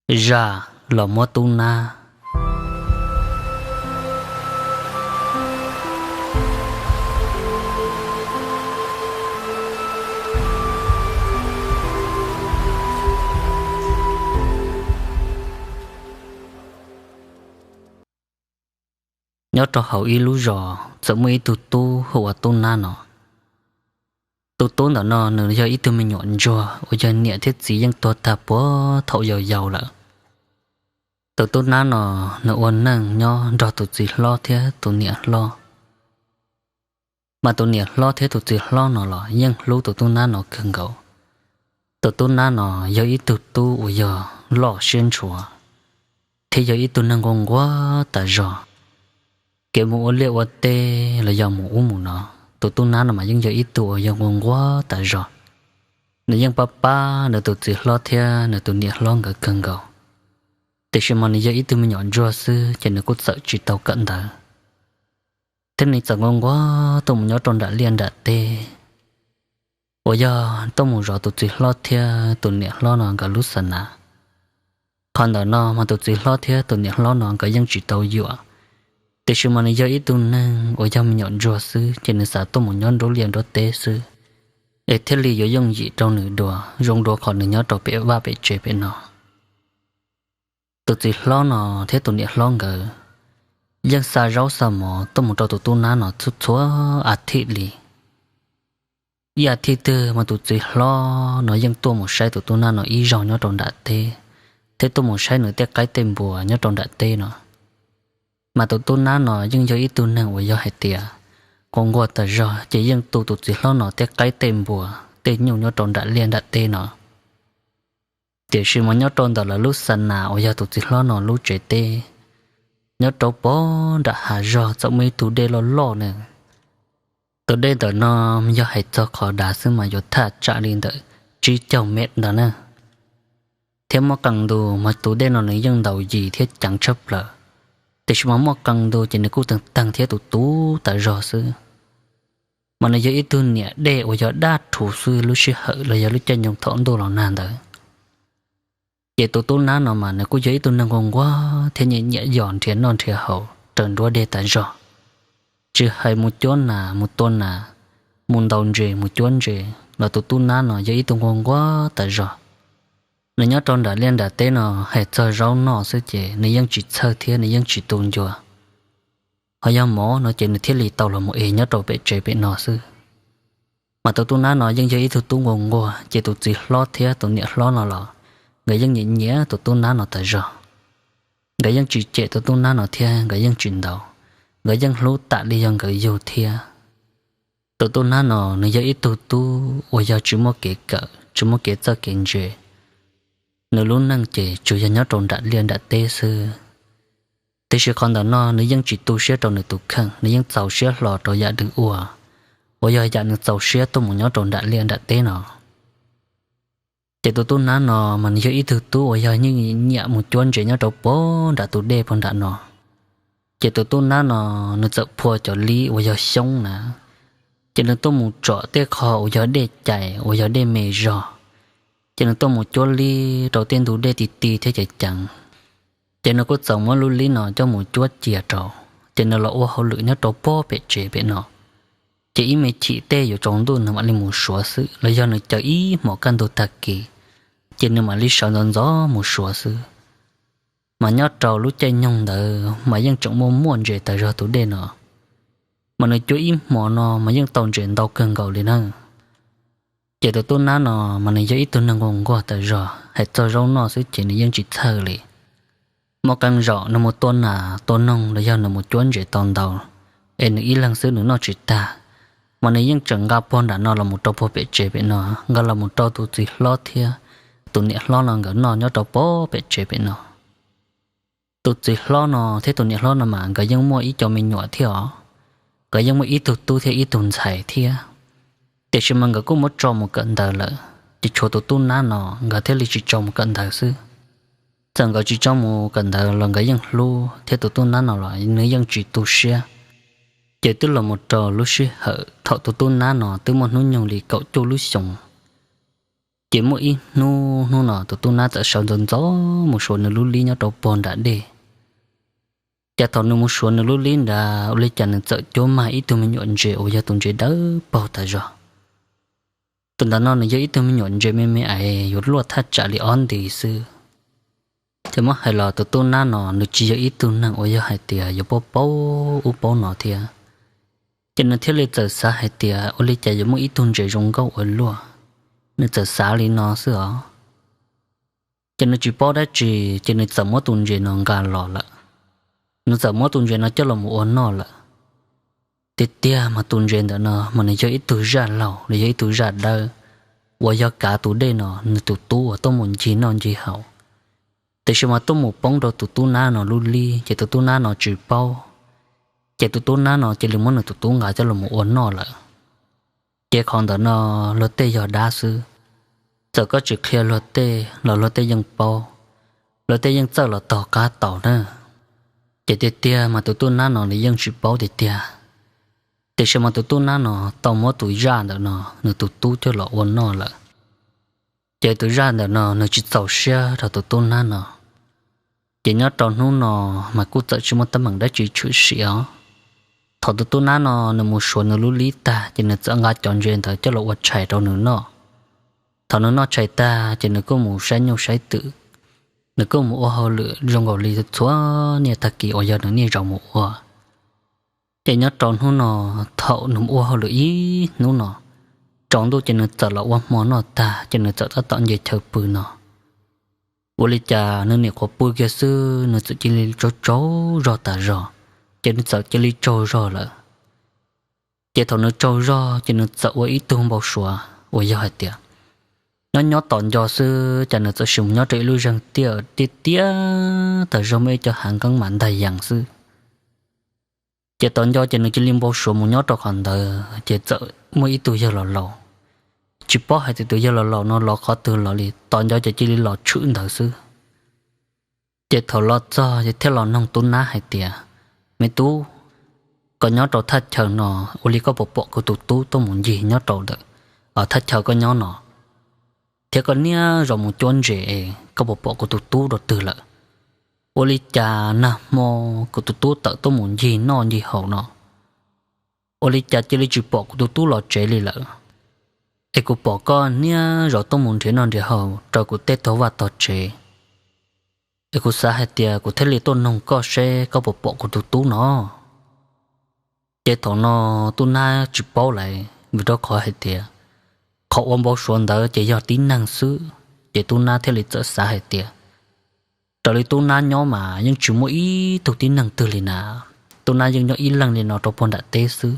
Zaj los muab tub nab. Nyob rau hauv ib lub zos txawm muaj ib tug tub hu ua Tub Nab no. Tus tub ntawm no nws yog ib tug me nyuam ntsuag uas yog niam thiab txiv yeej tuag tag puag thaum yau yau lawm. Tus Tub Nab no nws ua neej nyob nrog tus txiv hlob thiab tus niam hlob. Mas tus niam hlob thiab tus txiv hlob no los yeej hlub tus Tub Nab no kawg nkaus. Tus Tub Nab no yog ib tug tub uas yog loj siab ntshua, thiab yog ib tug neeg nquag nquag tas zog. Kev mus ua liaj ua teb los yog mus ub mus no, tus Tub Nab no mas yeej yog ib tug uas yog nquag nquag tas zog. Nws yeej pab pab nws tus txiv hlob thiab nws tus niam hlob nkawd kawg nkaus. Tiam sis mas nws yog ib tug me nyuam ntsuag xwb ces nws kuj txawm tsis tau kawm ntawv, thiab nws txawm nquag nquag tuaj mus nyob rau nram liaj nram teb uas yog tuaj mus zov tus txiv hlob thiab tus niam hlob no nkawd lub xa nas. Qhov ntawm no mas tus txiv hlob thiab tus niam hlob no nkawd yeej tsis tau yuam, tiam sis mas nws yog ib tug neeg uas yog me nyuam ntsuag xwb ces nws xav tuaj mus nyob nruab liaj nruab teb xwb, es thiaj li yuav yooj yim rau nws dua, zoo dua qhov nws nyob rau pem vaj pem tsev pem no. Tus txiv hlob no thiab tus niam hlob nkawd yeej xa zaub xa mov tuaj mus rau tus Tub Nab no txhua txhua a thij li. Ib a thij twg mas tus txiv hlob no yeej tuaj mus saib tus Tub Nab no ib zaug nyob rau nram teb, thiab tuaj mus saib nws tej qaib tej npua nyob rau nram teb no. Mas tus Tub Nab no yeej yog ib tug neeg uas yog hais tias nquag nquag tas zog ces yeej tu tus txiv hlob no tej qaib tej npua tej nyuj nyob rau nram liaj nram teb no. Tiam sis mas nyob rau ntawm lawv lub xa nas uas yog tus txiv hlob no lub tsev teb, nyob rau pem nram hav zog txawm muaj ib tug dej loj loj ne. Tus dej ntawm no yog hais txog qhov dav xwb mas yuav thaj tsam li ntawm tsib caug mev ntawd na. Thiab muaj qee ntu mas tus dej no nws yeej ntaus yis thiab ceev tshaj plaws, tiam sis mas muaj qee ntu ces nws kuj teeg teeg thiab tu tu tas zog xwb. Mas nws yog ib tug niam dej uas yog dab rhuv xwb lub sij hawm los yog lub caij nyoog thaum ntuj los nag ntawd. Ces tus Tub Nab no mas nws kuj yog ib tug neeg nquag nquag thiab nyiam nyiam yos nrhiav noj nrhiav haus raws nruab dej tas zog. Tsis hais mus cuab nas mus tua nas, mus ntaus ntses mus cuab ntses los tus Tub Nab no yog ib tug nquag nquag tas zog. Nws nyob rau nram liaj nram teb no hais txog zaub noj xwb ces nws yeej tsis txhawj thiab nws yeej tsis tu ncua. Ho yog mov no ces nws thiaj li tau los mus ev nyob rau pem tsev pem no xwb. Mas tus Tub Nab no yeej yog ib tug tub nquag nquag ces tus txiv hlob thiab tus niam hlob no los nkawd yeej nyiam nyiam tus Tub Nab no tas zog. Nkawd yeej tsis cem tus Tub Nab no thiab nkawd yeej tsis ntaus, nkawd yeej hlub tam li yog nkawd yug thiab. Tus Tub Nab no nws yog ib tug tub uas yog tsis muaj kev kawm tsis muaj kev txawj kev ntse. Nws lub neej ces tsuas yog nyob rau nram liaj nram teb xwb. Tiam sis qhov ntawm no nws yeej tsis tu siab rau nws tus kheej, nws yeej txaus siab hlo rau yam nws ua, uas yog yam nws txaus siab tuaj mus nyob rau nram liaj nram teb no. Ces tus Tub Nab no mas nws yog ib tug tub uas yog nyiam mus cuab ntses nyob rau pem nram tus dej pem nram no. Ces tus Tub Nab no nws txawm phua cov lib uas yog xyoob na, ces nws tuaj mus tsom tej qho uas yog dej cais uas yog dej me zog. Ces nws tuaj mus cuab lib rau tej ntug dej ti ti thiab ceev ceev. Ces nws kuj txawm muab lub lib no coj mus cuab cia rau, ces nws los ua hauj lwm nyob rau pem tsev pem no. Ces ib me chim tej yuav tsaus ntuj nws mam li mus suav xwb, los yog nws caw ib hmos kaj ntug tag kis, ces nws mam li sawv ntxov ntxov mus suav xwb. Mas nyob rau lub caij nyoog ntawd mas yeej tseem muaj muaj ntses tas zog tus dej no. Mas nws cuab ib hmos no mas yeej tau ntses ntau kawg nkaus li na. Ces tus Tub Nab no mas nws yog ib tug neeg nquag nquag tas zog, hais txog zaub noj xwb ces nws yeej tsis txhawj li. Muaj qee zaum nws mus tua nas tua noog los yog nws mus cuab ntses tau ntau, es nws ib leeg xwb nws noj tsis tag, mas nws yeej tseem nqa pog nram no los mus rau pog pem tsev pem no, nqa los mus rau tus txiv hlob thiab tus niam hlob no nkawd noj nyob rau pog pem tsev pem no. Tus txiv hlob no thiab tus niam hlob no mas nkawd yeej muaj ib co me nyuam thiab os. Nkawd yeej muaj ib tug tub thiab ib tug ntxhais thiab. Tiam sis mas nkawd kuj muab tso mus kawm ntawv lawm, ces tshuav tus Tub Nab no nkawd thiaj li tsis tso mus kawm ntawv xwb. Txawm nkawd tsis tso mus kawm ntawv los nkawd yeej hlub thiab tus Tub Nab no los nws yeej tsis tu siab. Ces twb los mus rau lub sij hawm thaum tus Tub Nab no twb muaj hnub nyoog li kaum cuaj lub xyoos. Ces muaj ib hnub, hnub no tus tub nab txawm sawv ntxov ntxov mus suav nws lub lib nyob rau pog nram dej. Ces thaum nws mus suav nws lub lib nrad, ua li cas nws txawm cuab mag ib tug me nyuam ntses uas yog tus ntses dawb paug tas zog. Tus ntawm no nws yog ib tug me nyuam ntses me me ais yuav luaj thaj tsam li ob nti xwb. Ces muab hais los tus tub nab no nws tsis yog ib tug neeg uas yog hais tias yuav paub paub ub paub no thiab. Ces nws thiaj li txawm xav hais tias ua li cas yuav muaj ib tug ntses zoo nkauj ua luaj, nws txawm xav li no xwb os. Ces nws tsis paub dab tsi, ces nws txawm muab tus ntses no nqa los lawm. Nws txawm muab tus ntses no coj los mus ua noj lawm. Tiag tiag mas tus ntses ntawm no mas nws yog ib tug zaj laug los yog ib tug zaj dawb uas yog kav tus dej no nws tus tub uas tuaj mus ncig noj ncig haus. Tiam sis mas tuaj mus poob rau tus tub nab no lub lib, ces tus tub nab no tsis paub, ces tus tub nab no cia li muab nws tus tub nqa coj los mus ua noj lawm. Ces qhov ntawm no luag tej yog dab xwb, txawm koj tsis qhia luag tej los luag tej yeej paub, luag tej yeej txawj los taug qab taus na. Ces tiag tiag mas tus tub nab no nws yeej tsis paub tiag tiag, tiam sis mas tus tub nab no tau muab tus zaj ntawm no nws tus tub coj los ua noj lawm. Ces tus zaj ntawm no nws tsis txaus siab rau tus tub nab no. Ces nyob rau hnub no mas kuj txawm tsis muaj teeb meem dab tsi tshwm sim os. Thaum tus tub nab no nws mus suav nws lub lib tag, ces nws txawm nqa cov ntses ntawd coj los ua tshais rau nws noj. Thaum nws noj tshais tag, ces nws kuj mus saib nyuj saib twm, nws kuj mus ua hauj lwm zoo nkaus li txhua niaj tag kis uas yog nws niaj zaus mus ua. Ces nyob rau hnub no, thaum nws ua hauj lwm ib hnub no, tsaus ntuj ces nws txawm los ua hmo noj tag, ces nws txawm tab tom nce chaw pw no. Ua li cas nws nim qhuav pw kiag xwb, nws txawm cia li tsaug tsaug zog tas zog, ces nws txawm cia li tsaug zog lawm. Ces thaum nws tsaug zog, ces nws txawm ua ib tug npau suav uas yog hais tias nyob nyob tom nco xwb, ces nws txawm sim mus nyob rau ib lub zeeg tiaj tiaj tas zog, muaj ib co hav nkeeb mas ntag yees xwb. Ces tom nco ces nws cia li npau suav mus nyob rau qhov ntawd, ces txawm muaj ib tug yawg laus laus, tsis paub hais tias tus yawg laus laus no los qhov twg los li, tom nco ces cia li los tshwm ntawd xwb. Ces thaum los txog ces thiaj los noog tub nab hais tias, me tub, koj nyob rau thaj chaw no, ua li koj puas pom kuv tus tub tuaj mus ncig nyob rau ntawm thaj chaw koj nyob no, thiab koj niaj zaus mus cuab ntses, koj puas pom kuv tus tub rau twg lawm? Ua li cas nag hmo kuv tus tub tawm tuaj mus ncig noj ncig haus no, ua li cas cia li tsis pom kuv tus tub los tsev li lawm? Es kuv pom koj niaj zaus tuaj mus nrhiav noj nrhiav haus rau kuv tej tog vaj tog tsev, es kuv xav hais tias kuv thiaj li tuaj noog koj seb koj puas pom kuv tus tub no. Ces thaum no tub nab tsis paub lawm, vim rau qhov hais tias qhov ua npau suav ntawd ces yog tib neeg xwb. Ces tub nab thiaj li txawm xav hais tias, raws li tub nab nyob mas yeej tsis muaj ib tug tib neeg twg li na, tub nab yeej nyob ib leeg li no rau puag nram teb xwb,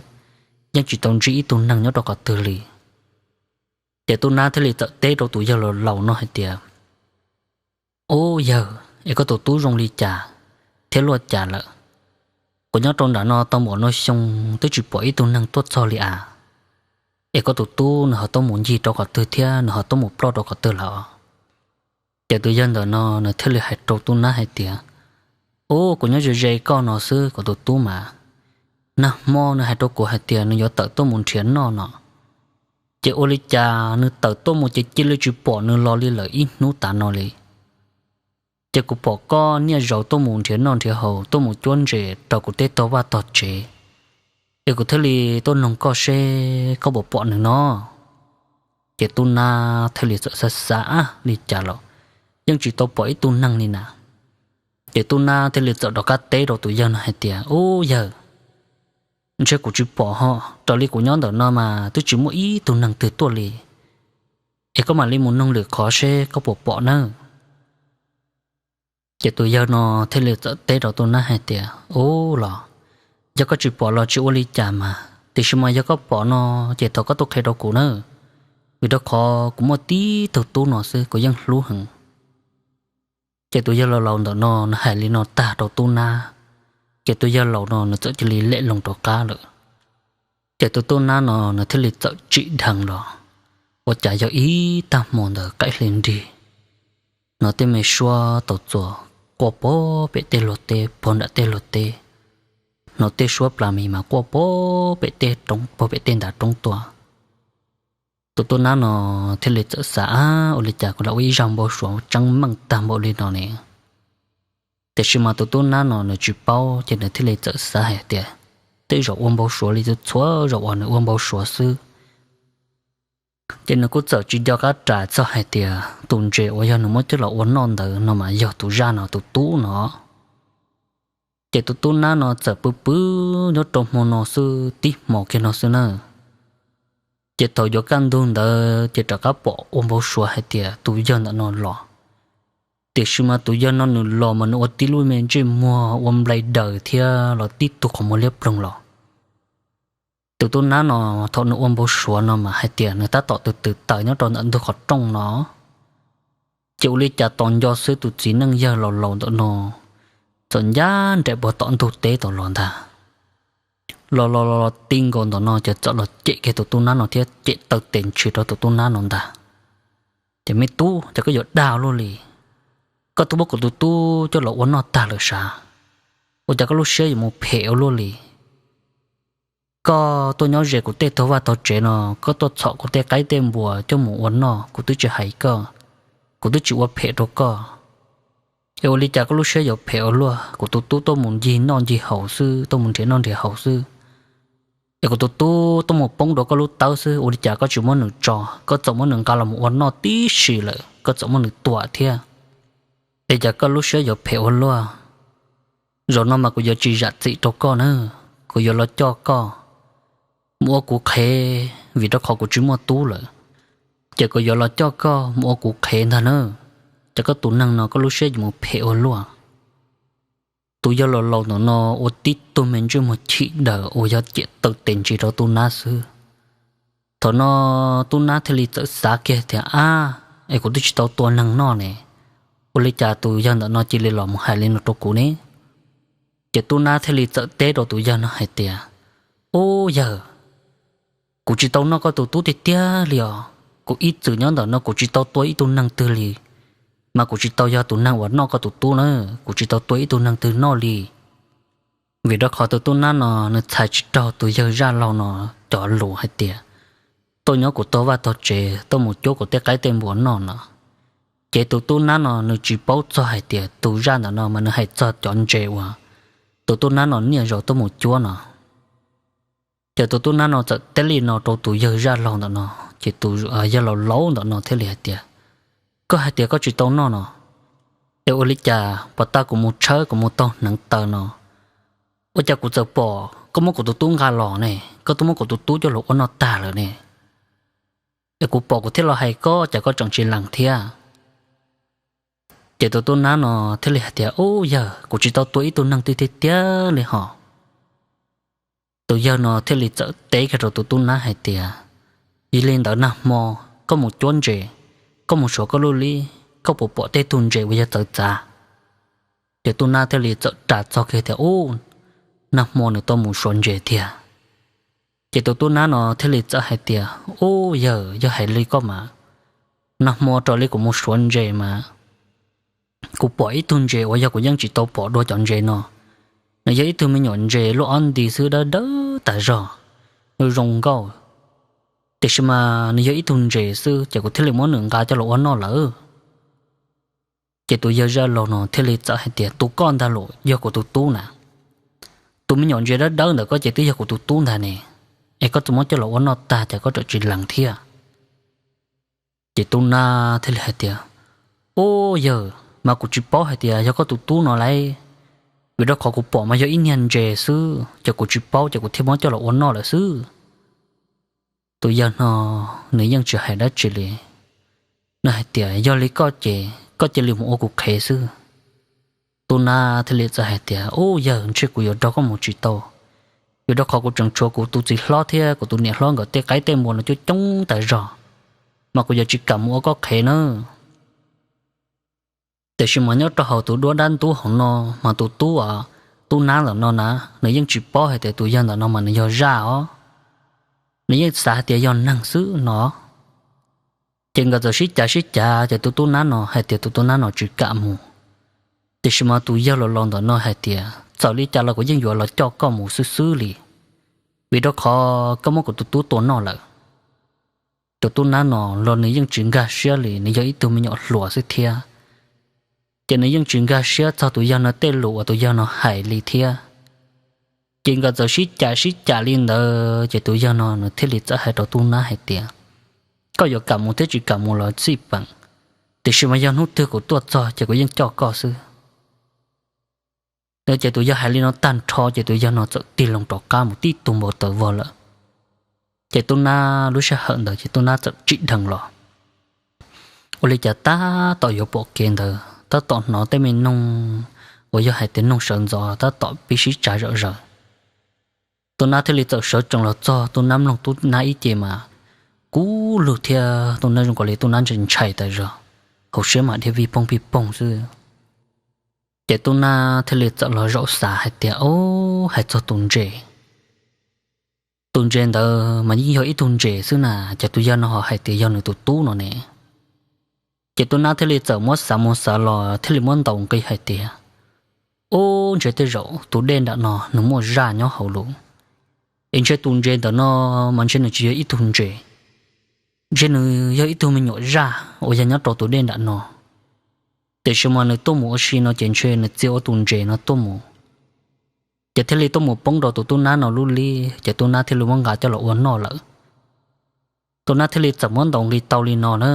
yeej tsis tau ntsib ib tug neeg nyob rau qhov twg li. Ces tub nab thiaj li txawm teb rau tus yawg laus laus no hais tias, ub yawg, es koj tus tub zoo li cas thiab luaj cas lawm? Kuv nyob rau nram no tau npaum no xyoo twb tsis pom ib tug neeg tuaj txog li as. Es koj tus tub nws ho tuaj mus ncig rau qhov twg thiab nws ho tuaj mus ploj rau qhov twg lawm? Ces tus yawg ntawm no nws thiaj li hais rau tub nab hais tias, ub, kuv nyob ze ze koj no xwb, kuv tus tub mas nag hmo nws hais rau kuv hais tias nws yuav tawm tuaj mus nrhiav noj no, ces ua li cas nws tawm tuaj mus ces cia li tsis pom nws los li lawm ib hnub tav no li. Ces kuv pom koj niaj zaus tuaj mus nrhiav noj nrhiav haus, tuaj mus cuab ntses rau kuv tej tog vaj tog tsev, es kuv thiaj li tuaj noog koj seb koj puas pom nws no. Ces tub nab thiaj li txawm xav xav li cas los yeej tsis tau pom ib tug neeg li na. Ces tub nab thiaj li txawm rov qab teb rau tus yawg no hais tias, ub yawg, ntshe kuv tsis pom ho, raws li kuv nyob ntawm no mas twb tsis muaj ib tug neeg twg tuaj li. Es koj mam li mus noog lwm qhov seb koj puas pom nawb. Ces tus yawg no thiaj li txawm teb rau tus nab hais tias, ub los, yog koj tsis pom los tsis ua li cas mas, tiam sis mas yog koj pom no, ces thov koj tuaj qhia rau kuv nawb, vim rau qhov kuv muaj tib tug tub no xwb kuv yeej hlub heev. Ces tus yawg laus laus ntawm no nws hais li no tag rau tub nab, ces tus yawg laus no nws txawm cia li lem loo rov qab lawm. Ces tus tub nab no nws thiaj li txawm tsim dheev los, ua cas yog ib tag hmo ntawd qaim hli nrig, hnov tej me suab tau txuas quaj pog pem tej luag teb, pog nram tej luag teb, hnov tej suab plas mis mas quaj pog pem tej roob, pog pem tej ntav roob tuaj. Tus tub nab no thiaj li txawm xav, ua li cas kuv lam ua ib zaj npau suav tseeb meej tag npaum li no ne? Tiam sis mas tus tub nab no nws tsis paub ces nws thiaj li txawm xav hais tias tej zaum ua npau suav li txhua zaus uas nws ua npau suav xwb. Ces nws kuj txawm tsis nco qab ras txog hais tias tus ntses uas yog nws muab coj los ua noj ntawd no mas yog tus zaj no tus tub no. Ces tus tub nab no txawm pw pw nyob rau hmo no xwb, tib hmos kiag no xwb na. Ces thaum yuav kaj ntug ntawd ces rov qab pom ua npau suav hais tias tus yawg ntawm no los. Tiam sis mas tus yawg no nws los mas nws ua tib lub me ntsej muag ua nplai daws thiab los tib tug qhov muag liab ploog los. Tus tub nab no thaum nws ua npau suav no mas hais tias nws tab tom tws tws taws nyob rau ntawm ntug qhov rooj no. Ces ua li cas tos nco xwb tus txiv neej yawg laus laus ntawm no txawm ncaj nraim puag tom ntug teb tom los ntag. Los los los ti nkaus ntawm no ces txawm los cem kiag tus tub nab no thiab cem taw tes ntshis rau tus tub nab no ntag. Ces me tub, cas koj yuav dag ua luaj li? Koj twb muab kuv tus tub coj los ua noj tag lawm sav, ua cas koj lub siab yuav mus phem ua luaj li? Koj tuaj nyob ze kuv tej tog vaj tog tsev no, koj tuaj txhom kuv tej qaib tej npua coj mus ua noj, kuv twb tsis hais koj, kuv twb tsis ua phem rau koj. Es ua li cas koj lub siab yuav phem ua luaj? Kuv tus tub tuaj mus ncig noj ncig haus xwb, tuaj mus nrhiav noj nrhiav haus xwb, es kuv tus tub tuaj mus poob rau koj lub tawb xwb, ua li cas koj tsis muab nws tso? Koj txawm muab nws nqa los mus ua noj tib si lawm, koj txawm muab nws tua thiab. Es cas koj lub siab yuav phem ua luaj? Zaum no mas kuv yuav tsis zam txim rau koj na, kuv yuav los coj koj mus ua kuv qhev, vim rau qhov kuv tsis muaj tub lawm. Ces kuv yuav los coj koj mus ua kuv qhev ntag na. Ces koj tus neeg no koj lub siab yuav mus phem ua luaj. Tus yawg laus laus ntawm no ua tib tug me ntsej muag chim daws uas yog cem taw tes ntsis rau tub nab xwb. Thaum no tub nab thiaj li txawm xav kiag tias, ab, es kuv twb tsis tau tua neeg noj ne, ua li cas tus yawg ntawm no cia li los mus hais li no rau kuv ne? Ces tub nab thiaj li txawm teb rau tus yawg no hais tias, ub yawg, kuv tsis tau noj koj tus tub tiag tiag li os. Kuv ib txwm nyob ntawm no kuv tsis tau tua ib tug neeg twg li, mas kuv tsis tau yog tus neeg uas noj koj tus tub na, kuv tsis tau tua ib tug neeg twg noj li. Vim rau qhov tus tub nab no nws txhais tsis raug tus yawg zaj laug no cov lus hais tias tuaj nyob kuv tog vaj tog tsev tuaj mus cuab kuv tej qaib tej npua noj no. Ces tus tub nab no nws tsis paub txog hais tias tus zaj ntawm no mas nws hais txog cov ntses uas tus tub nab no niaj zaus tuaj mus cuab no. Ces tus tub nab no txawm teb li no rau tus yawg zaj laug ntawm no, ces tus yawg laus laus ntawm no thiaj li hais tias, koj hais tias koj tsis tau noj no, es ua li cas puag ta kuv mus tshawb kuv mus taug hneev taw no, ua cas kuv txawm pom koj muab kuv tus tub nqa los ne, koj twb muab kuv tus tub coj los ua noj tag lawm ne. Es kuv pom kuv thiaj los hais koj, cas koj tseem tsis lees thiab? Ces tus tub nab no thiaj li hais tias, ub yawg, kuv tsis tau tua ib tug neeg twg tiag tiag li hos. Tus yawg no thiaj li txawm teb kiag rau tus tub nab hais tias, yog li ntawd nag hmo koj mus cuab ntses, koj mus suav koj lub lib, koj puas pom tej tug ntses uas yog txawv txav? Ces tub nab thiaj li txawm ras txog kiag tias, ub, nag hmo nws tau mus suav ntses tiag. Ces tus tub nab no thiaj li txawm hais tias, ub yawg, yog hais li koj mas, nag hmo raws li kuv mus suav ntses mas kuv pom ib tug ntses uas yog kuv yeej tsis tau pom dua cov ntses no. Nws yog ib tug me nyuam ntses lub ob nti xwb, dawb dawb tas zog, zoo nkauj. Tiam sis mas nws yog ib tug ntses xwb ces kuv thiaj li muab nws nqa coj los ua noj lawm. Ces tus yawg zaj laug no thiaj li txawm hais tias, tus koj ntag los yog kuv tus tub na. Tus me nyuam ntses dawb dawb ntawm koj ces twb yog kuv tus tub ntag ne, es koj txawm muab coj los ua noj tag ces koj tseem tsis lees thiab. Ces tub nab thiaj li hais tias, ub yawg, mas kuv tsis paub hais tias yog koj tus tub no lauj, vim rau qhov kuv pom mas yog ib niag ntses xwb ces kuv tsis paub ces kuv thiaj muab coj los ua noj lawm xwb. Tus yawg no nws yeej tsis hais dab tsi li, nws hais tias, yog li koj ces koj cia li mus ua kuv qhev xwb. Tub nab thiaj li txawm hais tias, ub yawg, ntshe kuv yuav nrog koj mus tsis tau, vim rau qhov kuv tseem tshuav kuv tus txiv hlob thiab kuv tus niam hlob nkawd tej qaib tej npua no coob coob tas zog, mas kuv yuav tsis kam mus ua koj qhev nawb. Tiam sis mas nyob rau hauv tus duab dab ntub hauv no, mas tus tub, tub nab ntawm no na, nws yeej tsis paub hais tias tus yawg ntawm no mas nws yog zaj os, nws yeej xav hais tias yog neeg xwb no. Ces nkawd txawm sib cav sib cav ces tus tub nab no hais tias tus tub nab no tsis kam mus. Tiam sis mas tus yawg laus laus ntawm no hais tias, txawm li cas los kuv yeej yuav los coj koj mus xwb xwb li, vim rau qhov koj muab kuv tus tub tua noj lawm. Tus tub nab no los nws yeej tsis nkag siab li, nws yog ib tug me nyuam hluas xwb thiab. Ces nws yeej tsis nkag siab txog tus yawg no tej lus uas tus yawg no hais li thiab. Ces nkawd txawm sib cam sib cam li ntawd ces tus yawg no nws thiaj li txawm hais rau tub nab hais tias, koj yuav kam mus thiab tsis kam mus los txij peem, tiam sis mas yog hnub twg kuv tuaj txog ces kuv yeej coj koj xwb. Ces tus yawg hais li no tag nrho ces tus yawg no txawm tig loo rov qab mus tib tug npau taws vog lawm. Ces tub nab lub sij hawm ntawd ces tub nab txawm tsim dheev los. Ua li cas tab tom yuav pom kev ntawd tab tom hnov tej me noog uas yog hais tias noog sawv ntxov tab tom pib sib tsav zom zaws. Tub nab thiaj li txawm sawv tsees los txog, tub nab mloog tub nab ib ce mas kub lug thiab tub nab zoo nkaus li tub nab ntshai ntshai tas zog, hauv siab mas dhia vij poog vij poog xwb. Ces tub nab thiaj li txawm los zaum xav hais tias, o, hais txog tus ntses, tus ntses ntawd mas yeej yog ib tug ntses xwb na, ces tus yawg no ho hais tias yog nws tus tub no ne. Ces tub nab thiaj li txawm muab xav mus xav los thiaj li muab ntaus nqi hais tias, ub, ntshe tej zaum tus dej nram no nws muaj zaj nyob hauv lawm, es ntshe tus ntses ntawm no mas ntshe nws tsis yog ib tug ntses, ntshe nws yog ib tug me nyuam zaj uas yog nyob rau tus dej nram no. Tiam sis mas nws tuaj mus ua si no ces ntshe nws txia ua tus ntses no tuaj mus, ces thiaj li tuaj mus poob rau tus tub nab no lub lib, ces tub nab thiaj li muab nqa coj los ua noj lawm. Tub nab thiaj li txawm muab ntaus nqi tau li no na.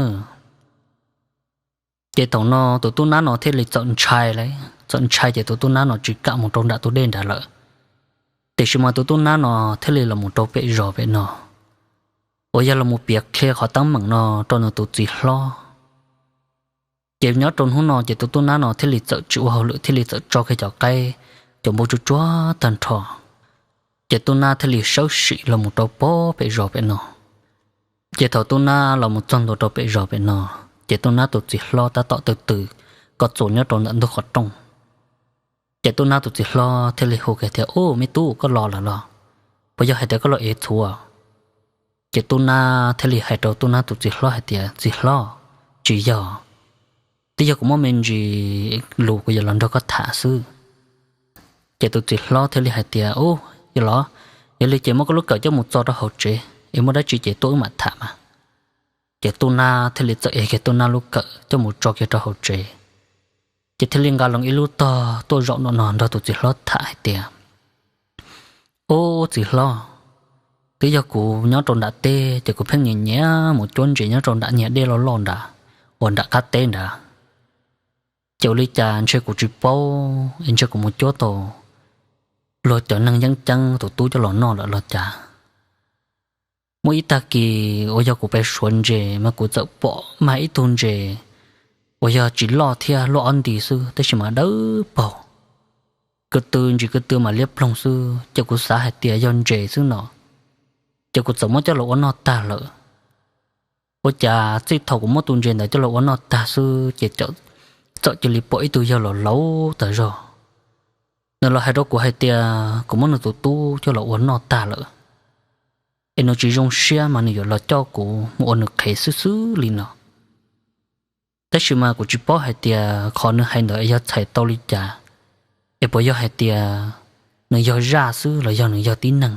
Ces thaum no tus tub nab no thiaj li txawm ntshai lawm, txawm ntshai ces tus tub nab no tsis kam mus rau nram tus dej nrad lawm. Tiam sis mas tus tub nab no thiaj li los mus rau pem zos pem no, uas yog los mus piav qhia qhov teeb meem no rau nws tus txiv hlob. Ces nyob rau hnub no ces tus tub nab no thiaj li txawm tsis ua hauj lwm, thiaj li txawm tso kiag cov qaib cov npua tsuag tsuag tag nrho. Ces tub nab thiaj li sawv tsees los mus rau pem zos pem no. Ces thaum tub nab los mus txog ntua rau pem zos pem no, ces tub nab tus txiv hlob tab tom tw tw koj txuas nyob rau ntawm ntug qhov rooj. Ces tub nab tus txiv hlob thiaj li hu kiag tias, ub, me tub, koj los lawm los? Puas yog hais tias koj los ev txhuv? Ces tub nab thiaj li hais rau tub nab tus txiv hlob hais tias, txiv hlob, tsis yog, twb yog kuv muaj me ntsis lus kuv yuav los nrog koj tham xwb. Ces tus txiv hlob thiaj li hais tias, ub, yog los, yog li ces muab koj lub kawm coj mus txo rau hauv tsev es muaj dab tsi ces tuaj wb mam tham mas. Ces tub nab thiaj li txawm ev kiag tub nab lub kawm coj mus tso kiag rau hauv tsev. Ces thiaj li nqa loo ib lub tog tuaj zaum no no nrog tus txiv hlob tham hais tias, ub, txiv hlob, twb yog kuv nyob rau nram teb ces kuv pheej nyiam nyiam mus cuab ntses nyob rau nram niag dej loj loj nrad uas nram qab teb nrad. Ces ua li cas ntshe kuv tsis paub es ntshe kuv mus cuab tau luag cov neeg yeeb ceeb tus tub coj los noj lawm los cas. Muaj ib tag kis uas yog kuv pem suav ntses mas kuv txawm pom mag ib tug ntses uas yog tsis loj thiab, luaj ob nti xwb tab sis mas dawb paug, ko tw ntsis ko tw mas liab ploog xwb, ces kuv xav hais tias yog ntses xwb no, ces kuv txawm muab coj los ua noj tag lawm. Ua cas txij thaum kuv muab tus ntses ntawd coj los ua noj tag xwb ces txawm cia li pom ib tug yawg laus laus tas zog, nws los hais rau kuv hais tias kuv muab nws tus tub coj los ua noj tag lawm, es nws tsis zoo siab mas nws yuav los coj kuv mus ua nws qhev xwb xwb li no. Tab sis mas kuv tsis paub hais tias qhov nws hais ntawd yog txhais tau li cas, es puas yog hais tias nws yog zaj xwb los yog nws yog tib neeg.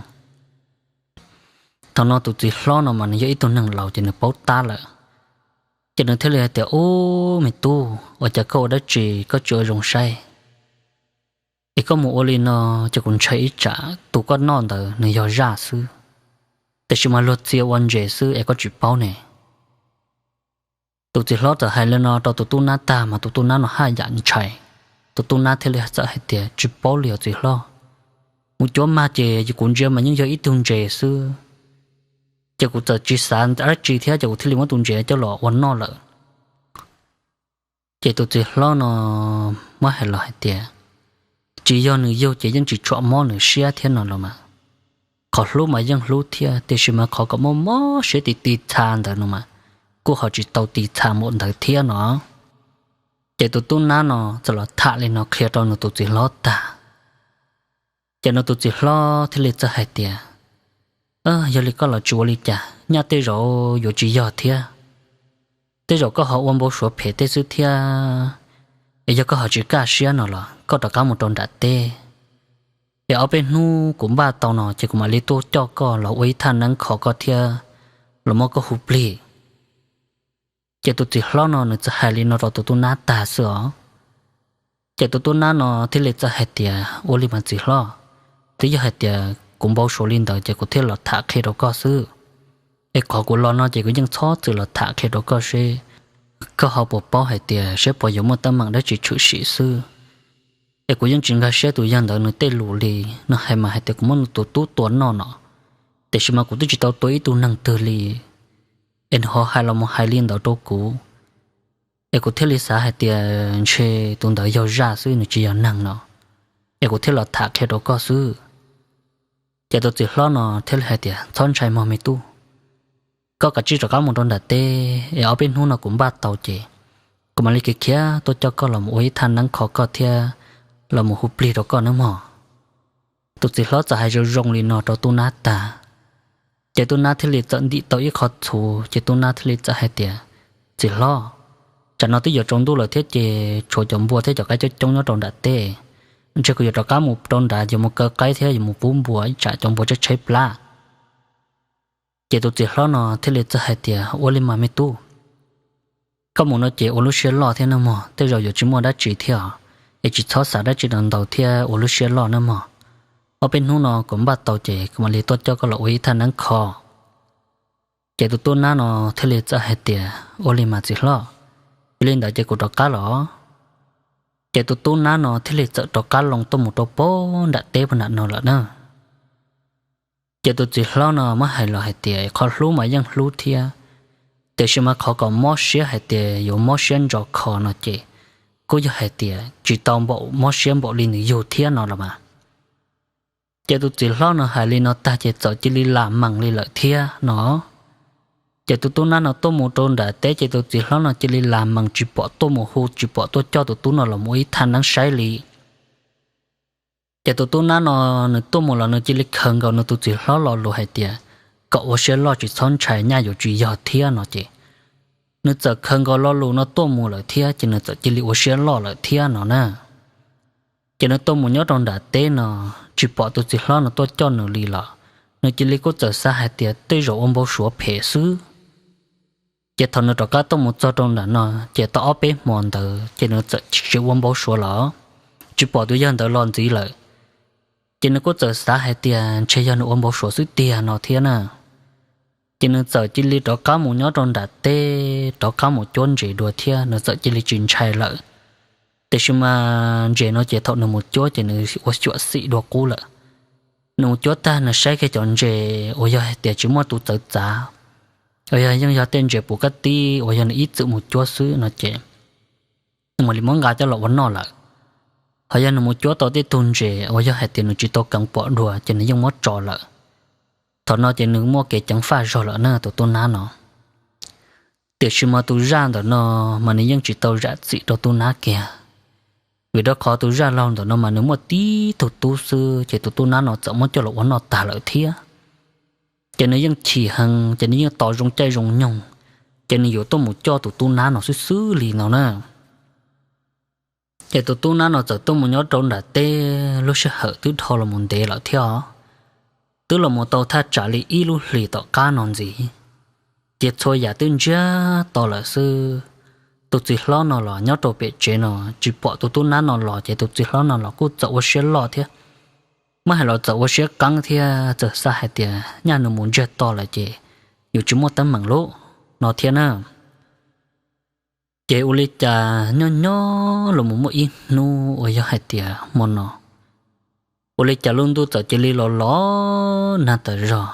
Thaum no tus txiv hlob no mas nws yog ib tug neeg laus ces nws paub tab lawm, ces nws thiaj li hais tias, ub, me tub, ua cas koj ua dab tsi koj tsis ua zoo saib, es koj mus ua li no, ces kuv ntshai ib tsam tus koj noj ntawd nws yog zaj xwb, tiam sis mas luag txia ua ntses xwb es koj tsis paub ne. Tus txiv hlob txawm hais li no rau tus tub nab tag mas tus tub nab no haj yam ntshai. Tus tub nab thiaj li txawm hais tias, tsis paub li os txiv hlob, mus cuab mag ces kuv ntsia mas yeej yog ib tug ntses xwb, ces kuv txawm tsis xav dab tsi thiab ces kuv thiaj li muab tus ntses coj los ua noj lawm. Ces tus txiv hlob no muab hais los hais tias, tsis yog nws yug ces yeej tsis tshua mob nws siab thiab no los mas, qhov hlub mas yeej hlub thiab tiam sis mas qhov kom mob mob siab ti ti txha ntawd no mas, kuj ho tsis tau ti txha npaum ntawd thiab no. Ces tus tub nab no txawm los tham li no qhia rau nws tus txiv hlob tag, ces nws tus txiv hlob thiaj li txawm hais tias, yog li koj los tsis ua li cas, nyaj tej zaum yuav tsis yog thiab, tej zaum koj ho ua npau suav phem tej xwb thiab, es yog koj ho tsis kaj siab no los koj rov qab mus rau nram teb, es ob peb hnub kuv npaj tau no ces kuv mam li tuaj coj koj los ua ib thaj neeb kho koj thiab los muab koj hu plig. Ces tus txiv hlob no nws txawm hais li no rau tus tub nab tag xwb os. Ces tus tub nab no thiaj li txawm hais tias, ua li mas txiv hlob, twb yog hais tias kuv npau suav li ntawd ces kuv thiaj los tham qhia rau koj xwb. Es qhov kuv los no ces kuv yeej txhob txwm los tham qhia rau koj seb koj ho puas paub hais tias seb puas yuav muaj teeb meem dab tsi tshwm sim xwb. Es kuv yeej tsis nkag siab tus yawg ntawd nws tej lus li. Nws hais mas hais tias kuv muab nws tus tub tua noj no, tiam sis mas kuv twb tsis tau tua ib tug neeg twg li, es nws ho hais los mus hais li ntawd rau kuv. Es kuv thiaj li xav hais tias ntshe tus ntawd yog zaj xwb, nws tsis yog neeg no, es kuv thiaj los tham qhia rau koj xwb. Ces tus txiv hlob no thiaj li hais tias, txhob ntshai mog me tub, koj kav tsij rov qab mus rau nram teb es ob peb hnub no kuv npaj tau ces kuv mam li khiav khiav tuaj coj koj los ua ib thaj neeb kho koj thiab los mus hu plig rau koj nawb mog. Tus txiv hlob txawm hais zoo zoo li no rau tub nab tag, ces tub nab thiaj li txawm ntim tau ib qho txhuv, ces tub nab thiaj li txawm hais tias, txiv hlob, tsam no twb yuav tsaus ntuj lawm thiab ces tshuav cov npua thiab cov qaib coob coob nyob rau nram teb, ntshe kuv yuav rov qab mus rau nrad yuav mus kaw qaib thiab yuav mus pub npua ib tsam cov npua tshaib tshaib plab. Ces tus txiv hlob no thiaj li txawm hais tias, ua li mas me tub, koj mus no ces ua lub siab loj thiab nawb mog, tej zaum yuav tsis muaj dab tsi thiab os, es tsis txhob xav dab tsi ntau thiab ua lub siab loj nawb mog. Ob peb hnub no kuv npaj tau ces kuv mam li tuaj coj koj los ua ib thaj neeb kho. Ces tus tub nab no thiaj li txawm hais tias, ua li mas txiv hlob, yog li ntawd ces kuv rov qab los. Ces tus tub nab no thiaj li txawm rov qab loo tuaj mus rau pem nram teb pem nram no lawm na. Ces tus txiv hlob no muab hais los hais tias qhov hlub mas yeej hlub thiab, tiam sis mas qhov kom mob siab hais tias yuav mob siab ntso kho no ces kuj yog hais tias tsis tau npaum mob siab npaum li nws yug thiab no los mas. Ces tus txiv hlob no hais li no tag ces txawm cia li lam mees li lawm thiab no. Ces tus tub nab no tuaj mus rau nram teb ces tus txiv hlob no cia li lam mees tsis pom tuaj mus hu tsis pom tuaj coj tus tub no los mus ib thaj neeb saib li. Ces tus tub nab no nws tuaj mus los nws cia li khaws nkaus nws tus txiv hlob lo lus hais tias, kom ua siab loj tsis txhob ntshai, nyaj yuav tsis yog thiab no ces nws txawm khaws nkaus lo lus no tuaj mus lawm thiab ces nws txawm cia li ua siab loj lawm thiab no na. Ces nws tuaj mus nyob rau nram teb no, tsis pom tus txiv hlob no tuaj coj nws li los, nws cia li kuj txawm xav hais tias tej zaum ua npau suav phem xwb. Ces thaum nws rov qab tuaj mus txog rau nram no, ces tau ob peb hmo ntawd ces nws txawm tsis ua npau suav los, tsis pom tus yawg ntawd los ntxiv lawm. Ces nws kuj txawm xav hais tias ntshe yog nws ua npau suav xwb tiag no thiab na. Ces nws txawm cia li rov qab mus nyob rau nram teb, rov qab mus cuab ntses dua thiab, nws txawm cia li tsis ntshai lawm. Tiam sis mas ntses no ces thaum nws mus cuab ces nws ua xyuam xim dua qub lawm. Nws mus cuab tag nws saib kiag cov ntses uas yog hais tias tsis muaj tus txawv txav, uas yog yeej yog tej ntses puv kab tib uas yog nws ib txwm mus cuab xwb no ces nws mam li muab nqa coj los ua noj lawm. Ho yog nws mus cuab tau tej tug ntses uas yog hais tias nws tsis tau keev pom dua ces nws yeej muab tso lawm. Thaum no ces nws muaj kev ceev faj zog lawm na tus tub nab no. Tiam sis mas tus zaj ntawm no mas nws yeej tsis tau zam txim rau tub nab kiag, vim rau qhov tus zaj laug ntawm no mas nws muaj tib tug tub xwb ces tus tub nab no txawm muab coj los ua noj tag lawm thiab. Ces nws yeej chim heev ces nws yeej tos zoo caij zoo nyoog, ces nws yuav tuaj mus coj tus tub nab no xwb xwb li no na. Ces tus tub nab no txawm tuaj mus nyob rau nram teb, lub sij hawm twb dhau los mus ntev lawm thiab os. Twb los mus tau thaj tsam li ib lub hlis tom qab no ntxiv, ces txhua yam twb ntsiag to lawm xwb. Tus txiv hlob no los nyob rau pem tsev no tsis pom tus tub nab no los ces tus txiv hlob no los kuj txawm ua siab loj thiab, muab hais los txawm ua siab qeeb thiab txawm xav hais tias nyaj nws mus ntsiag to lawm ces yuav tsis muaj teeb meem lub no thiab na. Ces ua li cas nyob nyob los mus muaj ib hnub uas yog hais tias hmo no, ua li cas lub ntuj txawm cia li los los nag tas zog.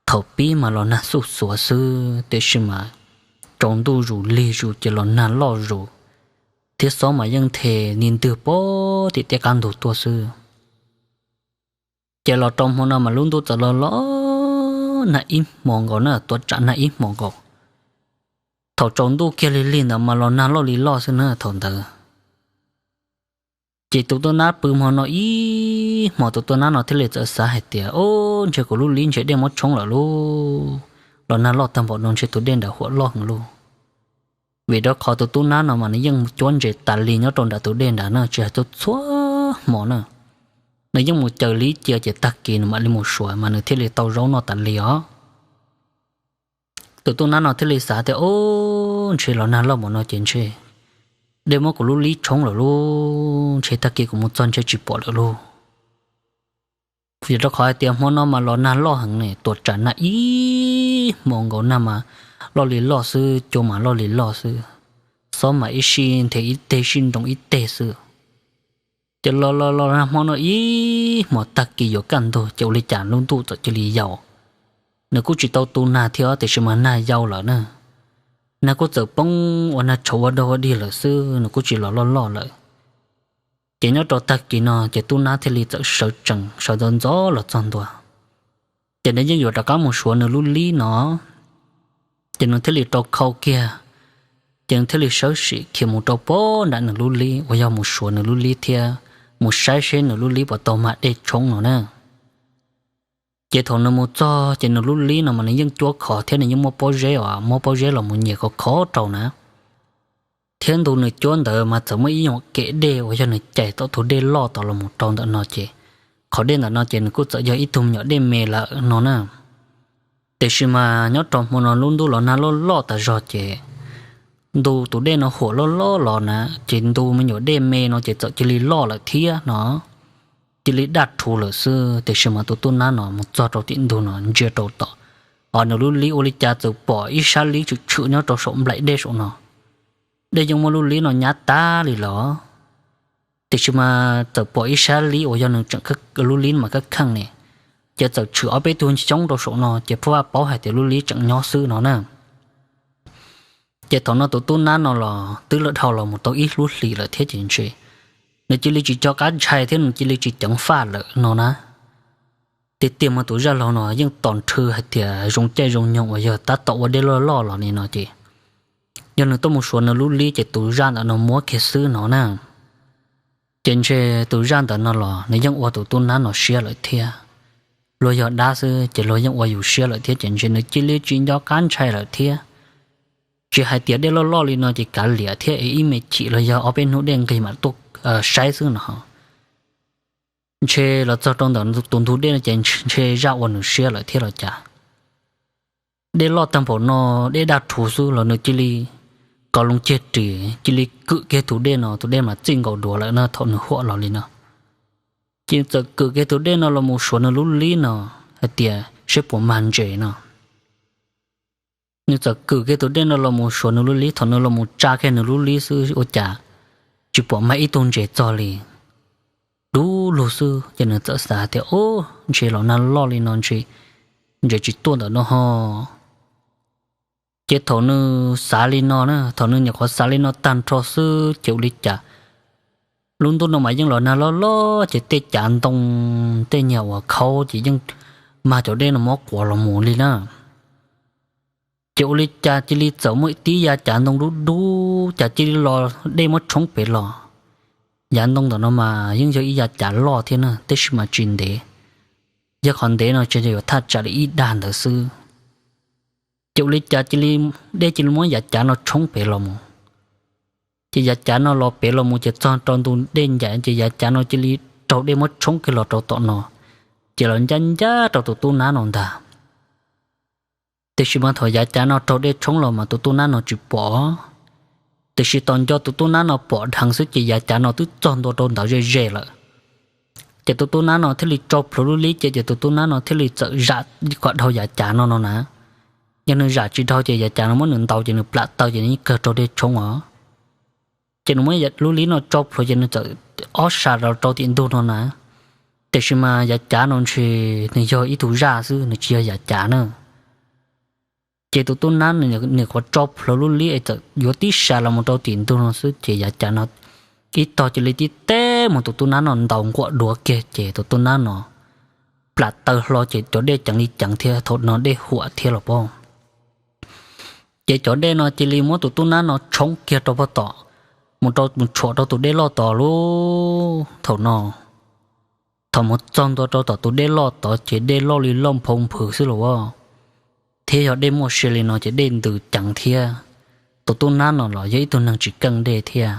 Thaum pib mas los nag xuj xuav xwb tiam sis mas tsaus ntuj zus lig zus ces los nag loj zus, thiab xob mas yeej nthe ni ntwg pem tim tej qab ntug tuaj xwb. Ces los rau hmo no mas lub ntuj txawm los los nag ib hmo nkaus na, tuaj tsam nag ib hmo nkaus. Thaum tsaus ntuj kiag lig lig ntawd mas los nag loj li loj xwb na thaum ntawd. Ces tus tub nab pw hmo no ib hmo tus tub nab no thiaj li txawm xav hais tias, o, ntshe kuv lub lib ntshe dej muab tshoob lawm lub, los nag loj tag npaum no ntshe tus dej nram huam loj heev lub. Vim rau qhov tus tub nab no mas nws yeej cuab ntses tas li nyob rau nram tus dej nrad na tsis hais txhua txhua hmo na. Nws yeej mus caws lib cia ces tag kis nws mam li mus suav mas nws thiaj li tau zaub noj tas li os. Tus tub nab no thiaj li xav tias, Ub, ntshe los nag loj npaum no ces ntshe dej muab kuv lub lib tshoob lawm lauj, ntshe tag kis kuv mus txog ntshe tsis pom lawm lauj. Vim rau qhov hais tias hmo no mas los nag loj heev ne, tuam tsam nag ib hmo nkaus, nag mas loj li loj xwb, cua mas loj li loj xwb, xob mas ib sij nrhiav ib teg sij nroo ib teg xwb. Ces los los los nag hmo no ib hmos tag kis yuav kaj ntug ces ua li cas lub ntuj txawm cia li yau. Nws kuj tsis tau tu nag thiab tiam sis mas nag yau lawm na. Nag kuj txawm poob ua nag tshauv ua dog ua dig lawm xwb, nws kuj tsis los loj loj lawm. Ces nyob rau tag kis no ces tub nab thiaj li txawm sawv tsees sawv ntxov ntxov los txog ntua. Ces nws yeej yuav rov qab mus suav nws lub lib no, ces nws thiaj li rau khau kiag, ces nws thiaj li sawv tsees khiav mus rau pem nram nws lub lib uas yog mus suav nws lub lib thiab mus saib seb nws lub lib puas tau mag dej tshoob no na. Ces thaum nws mus txog ces nws lub lib no mas nws yeej cuab khov thiab nws yeej muab pob zeb uas muab pob zeb los mus nyias khov khov rau na. Thiab ntu nws cuab ntawd mas txawm muaj ib nyuag kem dej uas yog nws cais tom tus dej loj tod los mus rau ntawm no ces qhov dej ntawm no ces nws kuj txawm yog ib tug me nyuam dej me lawm no na. Tiam sis mas nyob rau hmo no lub ntuj los nag loj loj tas zog ces ntu tus dej no huam loj loj los na, ces ntu me nyuam dej me no ces txawm cia li loj lawm thiab no, cia li daj rhuv lawm xwb. Tiam sis mas tus tub nab no mus txog rau tim ntug no ntsia rau tom, o, nws lub lib ua li cas txawm pom ib sab lib tshwm tshwm nyob rau saum nplaim dej saum no. Dej yeej muab lub lib no nyab tag li los, tiam sis mas txawm pom ib sab lib uas yog nws tseem, lub lib mas kab kheej ne, ces txawm tshwm ob peb tug xyoob rau saum no ces pheej vaj paub hais tias lub lib tseem nyob xwb no na. Ces thaum no tus tub nab no los twb lam dhau los mus tau ib lub hlis lawm thiab ces ntshe nws cia li tsis nco qab ntshai thiab nws cia li tsis ceev faj lawm no na. Tiag tiag mas tus zaj laug no yeej tos nrhw hais tias zoo caij zoo nyoog uas yog tab tom ua dej loj loj los li no ces yog nws tuaj mus suav nws lub lib ces tus zaj ntawm no muab kiag xwb no na. Ces ntshe tus zaj ntawm no los nws yeej ua tus tub nab no siab lawm thiab. Luag yog dab xwb ces luag yeej ua yus siab lawm thiab ces ntshe nws cia li tsis nco qab ntshai lawm thiab. Tsis hais tias dej loj loj li no ces kav liam thiab es ib me chim los yog ob peb hnub dej nqig mam tuaj saib xwb no. Ntshe los txog rau ntawm tus ntug dej no ces ntshe zaj ua nws siab lawm thiab los cas. Dej loj tag npaum no, dej daj rhuv xwb los nws cia li kov loo ciag ris cia li kwm kiag tus dej no, tus dej mas txij nkaus duav lawm na thaum nws huam los li no. Ces txawm kwm kiag tus dej no los mus suav nws lub lib no hais tias seb puas mag ntses no. Nws txawm kwm kiag tus dej no los mus suav nws lub lib, thaum nws los mus tsa kiag nws lub lib xwb ua cas tsis pom mag ib tug ntses txog li. Dub lug xwb ces nws txawm xav tias, Ub, ntshe los nag loj li no ntshe ntses tsis tuaj ntawm no ho. Ces thaum nws xav li no na, thaum nws nyuam qhuav xav li no tag nrho xwb ces ua li cas lub ntuj no mas yeej los nag loj loj ces tej cav ntoo, tej nyuag uas khaub ces yeej mag cov dej no muab quas los mus li na. Ces ua li cas cia li txawm muaj tib yav cav ntoo dub dub cas cia li los dej muab tshoob pem los. Yav ntoo ntawm no mas yeej yog ib yav cav loj thiab na, tab sis mas tsis ntev, yog qhov ntev no ces yuav thaj tsam li ib dag ntawd xwb. Ces ua li cas cia li, dej cia li muab yav cav no tshoob pem los mus. Ces yav cav no los pem los mus ces txog rau ntu dej ncaim ces yav cav no cia li raug dej muab tshoob kiag los rau tom no, ces los ncaj ncaj rau tus tub nab no ntag. Tiam sis mas thaum yav cav no raug dej tshoob los mas tus tub nab no tsis pom, tiam sis tos nco tus tub nab no pom dheev xwb ces yav cav no twb txog ntua rau ntawd ze ze lawm. Ces tus tub nab no thiaj li tso plhuav lub lib ces, ces tus tub nab no thiaj li txawm zam kom dhau yav cav no no na. Yog nws zam tsis dhau ces yav cav no muab nws ntaus ces nws plam taw ces nws yeej kawg raug dej tshoob os. Ces nws muab lub lib no tso plhuav ces nws txawm ob sa rau rau tim ntug no na. Tiam sis mas yav cav no ntshe nws yog ib tug zaj xwb, nws tsis yog yav cav na. Ces tus tub nab nws nyuam qhuav tso plhuav lub lib es txawm yuav tib sa los mus rau tim ntug no xwb ces yav cav no ib tog cia li tib teb mus tus tub nab no ntaus nquam duav kiag ces tus tub nab no plam taw hlo ces cov dej ceev li ceev thiab thaum no dej huam thiab los pob. Ces cov dej no cia li muab tus tub nab no tshoob kiag rau pog tom, mus rau mus tshuam rau tus dej loj tod lub thaum no. Thaum mus txog ntua rau tom tus dej loj tod ces dej loj li loj nphau nphwv xwb los as, thiab yog dej muaj sia li no ces dej ntws ceev thiab. Tus tub nab no los yog ib tug neeg tsis keej dej thiab.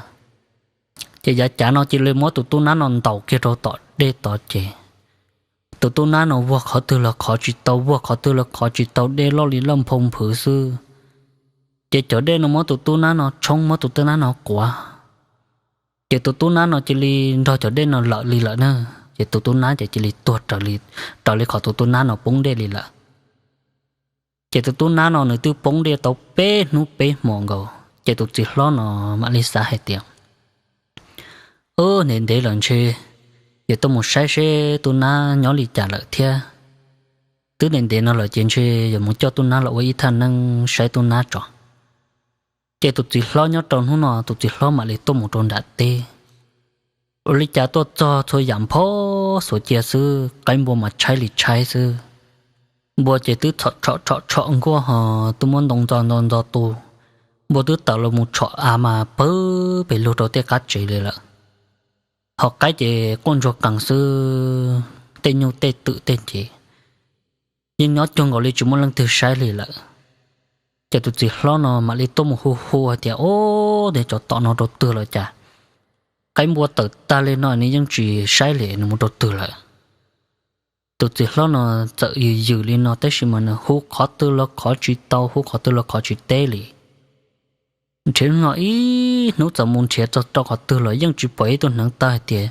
Ces yav cav no cia li muab tus tub nab no ntaus kiag rau tom dej tod ces Tus tub nab no vuag qhov twg los qhov tsis tau, vuag qhov twg los qhov tsis tau, dej loj li loj nphau nphwv xwb. Ces cov dej no muab tus tub nab no tshoob, muab tus tub nab no quav, ces tus tub nab no cia li nrog cov dej no lawm li lawm na. Ces tus tub nab ces cia li tuag raws li qhov tus tub nab no poob dej li lawm. Ces tus tub nab no nws twb poob dej tau peb hnub peb hmo nkaus, ces tus txiv hlob no mam li xav hais tias, Ub, ntev ntev lawm ntshe yuav tuaj mus saib seb tub nab nyob li cas lawm thiab. Twb ntev ntev no lawm ces ntshe yuav mus coj tub nab los ua ib thaj neeb saib tub nab tso. Ces tus txiv hlob nyob rau hnub no tus txiv hlob mam li tuaj mus rau nram teb. Ua li cas tuaj txog txhua yam nphob xuav cia xwb, qaib npua mas tshaib li tshaib xwb. Npua ces twb txhom tshom tshom tshom nkuaj ho twb muab ntoo ntxo ntxo ntxo tu. Npua twb tawm los mus tshom av mas pawg pes lug rau tej qab tsev li lawm. Ho qaib ces quaj ntsuag qees xwb, tej nyuj tej twm tej ntsev yeej nyob cuag nkaus li tsis muaj leej twg saib li lawm. Ces tus txiv hlob no mam li tuaj mus hu hu hais tias, Ub, tej tsov tom no rau twg lawm cas? Qaib npua tawm tag li no nws yeej tsis saib li, nws mus rau twg lawm? Tus txiv hlob no txawm yws yws li no tab sis mas nws hu qhov twg los qhov tsis tau, hu qhov twg los qhov tsis teb li. Nrhiav no ib hnub txawm mus nrhiav txog rau qhov twg los yeej tsis pom ib tug hneev taw hais tias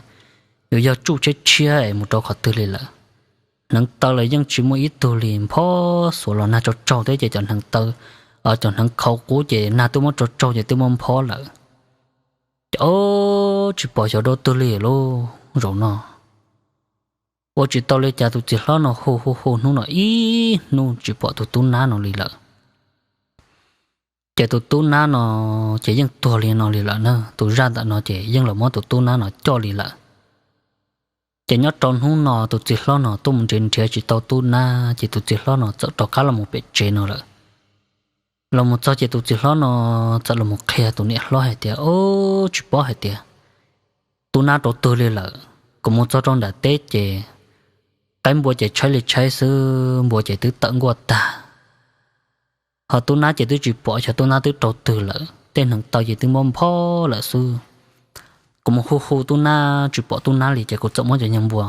yuav yog tsuj tshiab tshiab es mus rau qhov twg li lawm. Hneev taw los yeej tsis muaj ib tug li, nphob xuav los nag tsau tsaug thiab ces cov hneev taw, cov hneev khau qub ces nag twb muab tsau tsaug ces twb muab nphob lawm. Ces ub, tsis pom xyov rau twg li lauj zaum no. Ua tsis tau li cas tus txiv hlob no hu hu hu hnub no ib hnub tsis pom tus tub nab no li lawm. Ces tus tub nab no ces yeej tuag li no li lawm na, tus zaj ntawm no ces yeej los muab tus tub nab no coj li lawm. Ces nyob rau hnub no tus txiv hlob no tuaj mus nrhiav nrhiav tsis tau tub nab ces tus txiv hlob no txawm rov qab los mus pem tsev no lawm. Los mus txog ces tus txiv hlob no txawm los mus qhia tus niam hlob hais tias, Ub, tsis paub hais tias tub nab rau twg li lawm. Kuv mus txog rau nram teb ces qaib npua ces tshaib li tshaib xwb, npua ces twb tawm nkuaj tag. Ho tub nab ces twb tsis pom xyov tub nab twb rau twg lawm, tej hneev taw ces twb muab nphob lawm xwb. Kuv mus hu hu tub nab tsis pom tub nab li ces kuv txawm muab cov niag npua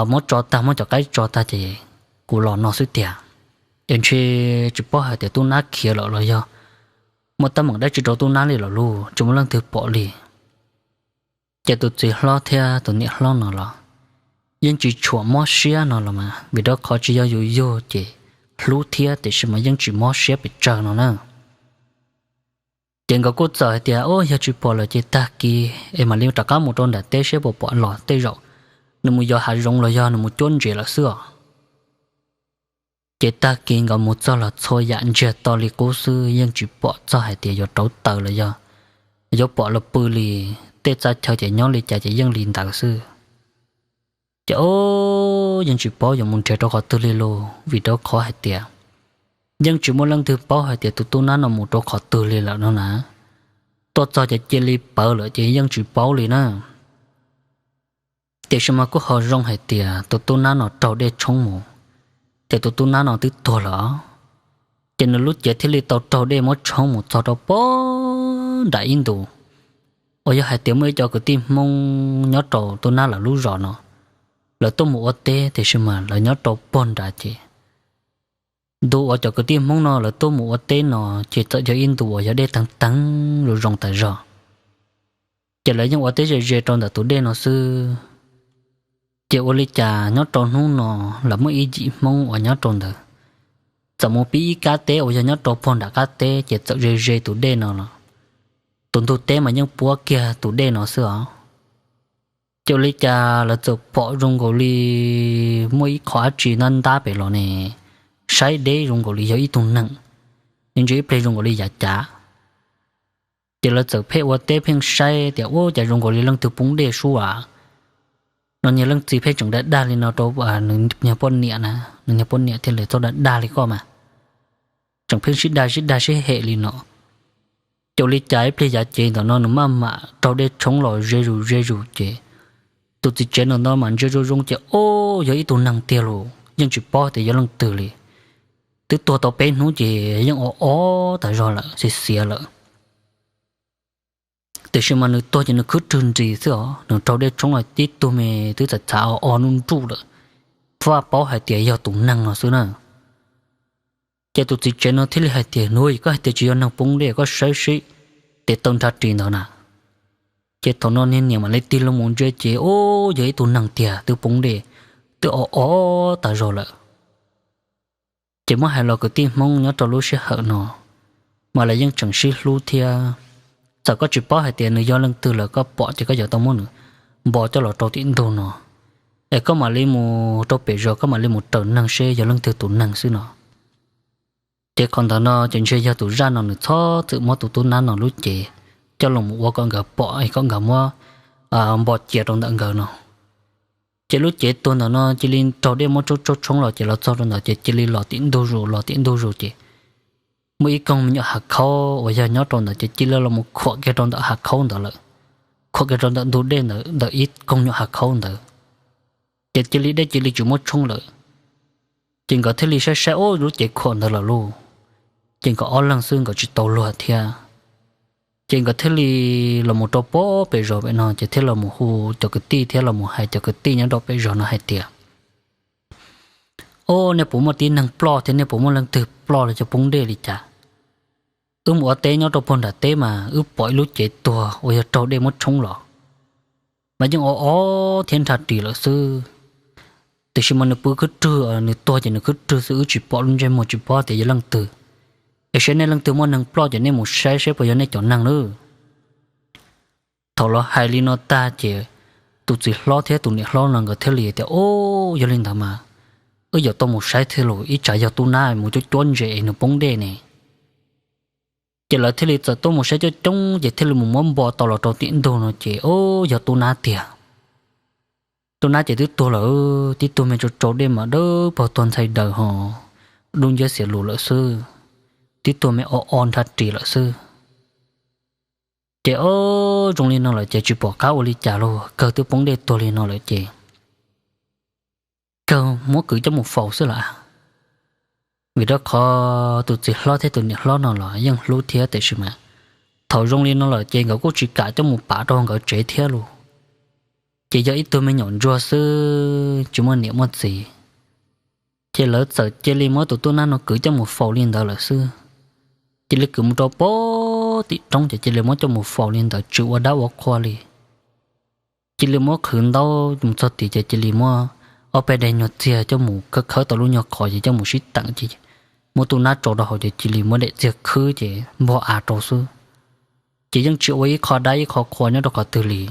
muab tso tag, muab cov qaib tso tag ces kuv los no xwb tiag. Ces ntshe tsis paub hais tias tub nab khiav lawm los yog muaj teeb meem dab tsi rau tub nab li los lus tsis muaj leej twg pom li. Ces tus txiv hlob thiab tus niam hlob no los yeej tsis tshua mob siab no los mas, vim rau qhov tsis yog yus yug ces hlub thiab tiam sis mas yeej tsis mob siab pes tsawg no na. Ces nkawd kuj txawm hais tias, Ub, yog tsis pom lawm ces tag kis es mam li rov qab mus rau nram teb seb puas pom los, tej zaum nws mus yos hav zoov los yog nws mus cuab ntses lawm xwb os. Ces tag kis nkawd mus txog los txhua yam ntsiag to li qub xwb, yeej tsis pom txog hais tias yuav rauv taws los yog yuav pom los pw li. Tej txaj chaw ces nyob li cas ces yeej li ntawd xwb. Ces ub, yeej tsis paub yuav mus nrhiav rau qhov twg li lus vim rau qhov hais tias yeej tsis muaj leej twg paub hais tias tus tub nab no mus rau qhov twg li lawm no na. Tuaj txog ces cia li pawv lawm ces yeej tsis paub li na. Tiam sis mas kuj ho zoo hais tias tus tub nab no raug dej tshoob mus, ces tus tub nab no twb tuag lawm. Ces nws lub cev thiaj li tau raug dej muab tshoob mus txog rau pog nram ib ntus uas yog hais tias muaj ib co kwv tij Hmoob nyob rau tub nab lawv lub zos no, lawv tuaj mus ua teb tiam sis mas lawv nyob rau pog nrad ces ntu uas cov kwv tij Hmoob no lawv tuaj mus ua teb no ces txawm yog ib ntu uas yog dej teeg teeg zoo zoo tas zog. Ces lawv yeej ua teb ze ze rau ntawm tus dej no xwb. Ces ua li cas nyob rau hnub no lawv muaj ib yim Hmoob uas nyob rau ntawd txawm mus pib ib kab teb uas yog nyob rau pog nram qab teb ces txawm ze ze tus dej no los tus ntug teb mas yeej puab kiag tus dej no xwb os. Ces ua li cas lawv txawm pom zoo nkaus li muaj ib qho dab tsi ntab ntab pem los ne, saib deb zoo nkaus li yog ib tug neeg, ntsia ib pliag zoo nkaus li yav cav. Ces lawv txawm pheej ua teb pheej saib tias ua cas zoo nkaus li leej twg poob dej sub as. No niag leej txiv pheej tseem dag dag li no rau nws niag poj niam na, nws niag poj niam thiaj li txawj dag dag li koj mas, tseem pheej sib dag sib dag sib hem li no. Ces ua li cas ib pliag yav cev ntawm no nws maj mam raug dej tshoob los ze zus ze zus ces tus txiv tsev ntawm no mas ntsia zoo zoo ces ua yog ib tug neeg tiag los yeej tsis paub tias yog leej twg li. Twb tuag tau peb hnub ces yeej o o tas zog lawm, xiav xiav lawm. Tiam sis mas nws tuag ces nws khwb rwg nris xwb os, nws raug dej tshoob los tib tug me twb txav txav o o nruj nruj lawm. Vaj paub hais tias yog tus neeg no xwb na. Ces tus txiv tsev no thiaj li hais tias, Nuj, koj hais tias tsis yog neeg poob dej, koj saib seb tes taw nrhab ris ntawd na. Ces thaum no niag niam mam li tig loo mus ntsia ces, ub, yog ib tug neeg tiag twb poob dej, twb o o tas zog lawm. Ces muab hais los kwv tij Hmoob nyob rau lub sij hawm no mas lawv yeej tseem sib hlub thiab. Txawm koj tsis paub hais tias nws yog leej twg lawm, koj pom ces koj yuav tau muab nws npo coj los rau tim ntug no, es koj mam li mus rau pem zos, koj mam li mus raws neeg seb yog leej twg tus neeg xwb no. Ces qhov ntawd no ces ntshe yog tus zaj no nws txhob txwm muab tus tub nab no lub cev coj los ua kom nkawd pom es kom nkawd muab npo cia rau ntawm nkawd no. Ces lub cev tuag ntawm no cia li raug dej muab tshoob tshoob tshoob los ces los txog rau ntawd ces cia li los tim ntug zus, los tim ntug zus ces muaj ib koog me nyuam hav khaub uas yog nyob rau ntawd ces cia li los mus khuam kiag rau ntawm hav khaub ntawd lawm, khuam kiag rau ntawm ntug dej ntawd ntawm ib koog nyuam hav khaub ntawd. Ces cia li dej cia li tsis muab tshoob lawm. Ces nkawd thiaj li saib saib, ub, lub cev khuam ntawd lawm lauj. Ces nkawd ob leeg xwb nkawd tsis tau luag thiab. Ces nkawd thiaj li los mus rau pem zos pem no ces thiaj los mus hu cov kwv tij thiab los mus hais cov kwv tij nyob rau pem zos no hais tias, Ob, nej puas muaj tib neeg ploj thiab nej puas muaj leej twg ploj los yog poob dej li cas? Wb mus ua teb nyob rau puag nram teb mas wb pom ib lub cev tuag uas yog raug dej muab tshoob los, mas yeej o o thiab nrhab ris lawm xwb. Tiam sis mas nws pw khwb rwg, nws tuag ces nws khwb rwg xwb, wb tsis pom lub ntsej muag tsis paub tias yog leej twg. Es seb nej leej twg muaj neeg ploj ces nej mus saib seb puas yog nej cov neeg nawb. Thaum lawv hais li no tag ces tus txiv hlob thiab tus niam hlob no nkawd thiaj li tias, Ub, yog li ntawd mas wb yuav tau mus saib thiab lauj, ib tsam yog tub nab mus cuab cuab ntses es nws poob dej ne. Ces lawv thiaj li txawm tuaj mus saib coob coob ces thiaj li mus muab npo tau los rau tim ntug no ces, ub, yog tub nab tiag. Tub nab ces twb tuag lawm, tib tug me tsau tsau dej mas dawb paug tuag ntxhai daws ho dub nciab xiav lus lawm xwb, tib tug me o o nrhab ris lawm xwb. Ces, ub, zoo li no lawm ces tsis pom qab ua li cas lauj, kawg twb poob dej tuag li no lawm ces kawg muab kwv coj mus faus xwb lawm. Vim rau qhov tus txiv hlob thiab tus niam hlob no los yeej hlub thiab tiam sis mas thaum zoo li no lawm ces nkawd kuj tsis kam coj mus pav rau nkawd tsev thiab lauj. Ces yog ib tug me nyuam ntsuag xwb tsis muaj niam muaj txiv. Ces lawv txawm cia li muab tus tub nab no kwv coj mus faus li ntawd lawm xwb. Cia li kwv mus rau pem tim roob ces cia li muab coj mus faus li ntawd tsis ua dab ua qhua li. Cia li muab qhwv ntaub mus txog tid ces cia li muab ob peb daim nyuag txiag coj mus khawb khawb tau lub nyuag qhov ces coj mus sib teem ces muab tub nab tso rau hauv ces cia li muab daim txiag khwb ces npog av rau xwb. Ces yeej tsis ua ib qho dab ib qho qhua nyob rau qhov twg li,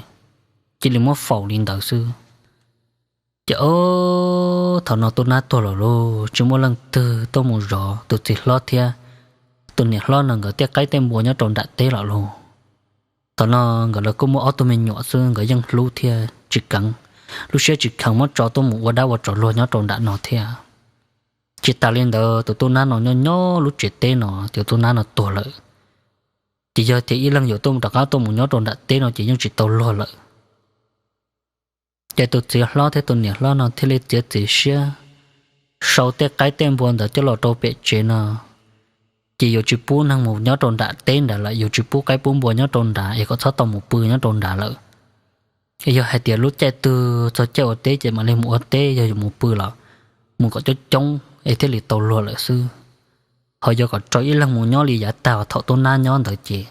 cia li muab faus li ntawd xwb. Ces, ub, thaum no tub nab tuag lawm lauj, tsis muaj leej twg tuaj mus zov tus txiv hlob thiab tus niam hlob no nkawd tej qaib tej npua nyob rau nram teb lawm lauj. Thaum no nkawd lawv kuj muaj ob tug me nyuam xwb nkawd yeej hlub thiab tsis kheev, lub siab tsis kheev muab tso tuaj mus ua dab ua tsov luag nyob rau nram no thiab. Tsis tas li ntawd tus tub nab no nyob nyob lub tsev teb no ces tub nab no tuag lawm. Ces yog tias ib leeg yuav tuaj rov qab tuaj mus nyob rau nram teb no ces yeej tsis tau luag lawm. Ces tus txiv hlob thiab tus niam hlob no thiaj li txiav txim siab sau tej qaib tej npua ntawd coj los rau pem tsev no, ces yuav tsis pub neeg mus nyob rau nram teb nrad lawm, yuav tsis pub qaib pub npua nyob rau nrad es kom txhob tau mus pw nyob rau nrad lawm. Es yog hais tias lub caij twg txog caij ua teb ces mam li mus ua teb, yog yuav mus pw los mus kom coob coob es thiaj li tau luag lawm xwb. Ho yog kom tso ib leeg mus nyob li yav tag thaum tub nab nyob ntawd ces